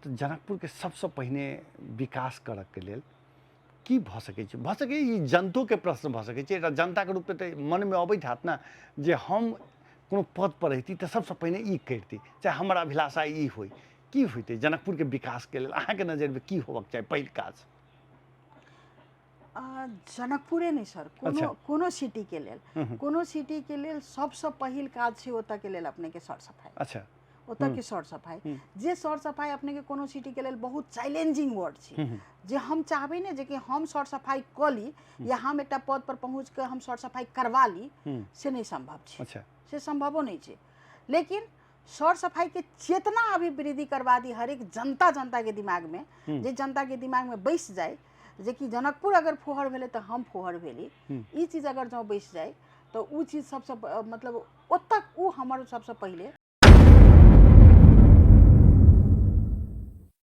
तऽ जनकपुरके सबसँ पहिने विकास करऽके लेल की भऽ सकै छै? भऽ सकै ई जनतोके प्रश्न भऽ सकै छै। एकटा जनताके रूपमे तऽ मनमे अबैत हैत ने जे हम कोनो पदपर रहिती तऽ सबसँ पहिने ई करिती, चाहे हमर अभिलाषा ई होइ। की होइतै जनकपुरके विकासके लेल अहाँके नजरिमे की होबक चाही पहिल काज? जनकपुरे नहि सर, कोनो कोनो सिटीके लेल, कोनो सिटीके लेल सबसँ पहिल काज छै ओतऽके लेल अपनेके सर सफाइ। ओतऽ के सर सफाइ, जे सर सफाइ अपनेके कोनो सिटीके लेल बहुत चैलेंजिंग वर्ड छै, जे हम चाहबै ने जे कि हम सर सफाइ कऽ ली या हम एकटा पद पर पहुँच कऽ हम सर सफाइ करवा ली, से नहि सम्भव छै। से सम्भवो नहि छै। लेकिन सर सफाइके चेतना अभिवृद्धि करवा दी हरेक जनता जनताके दिमागमे, जे जनताके दिमागमे बैस जाय जे कि जनकपुर अगर फोहर भेलै तऽ हम फोहर भेली, ई चीज अगर जँ बैस जाय तऽ ओ चीज सबसँ मतलब ओतऽ ओ हमर सबसँ पहिले।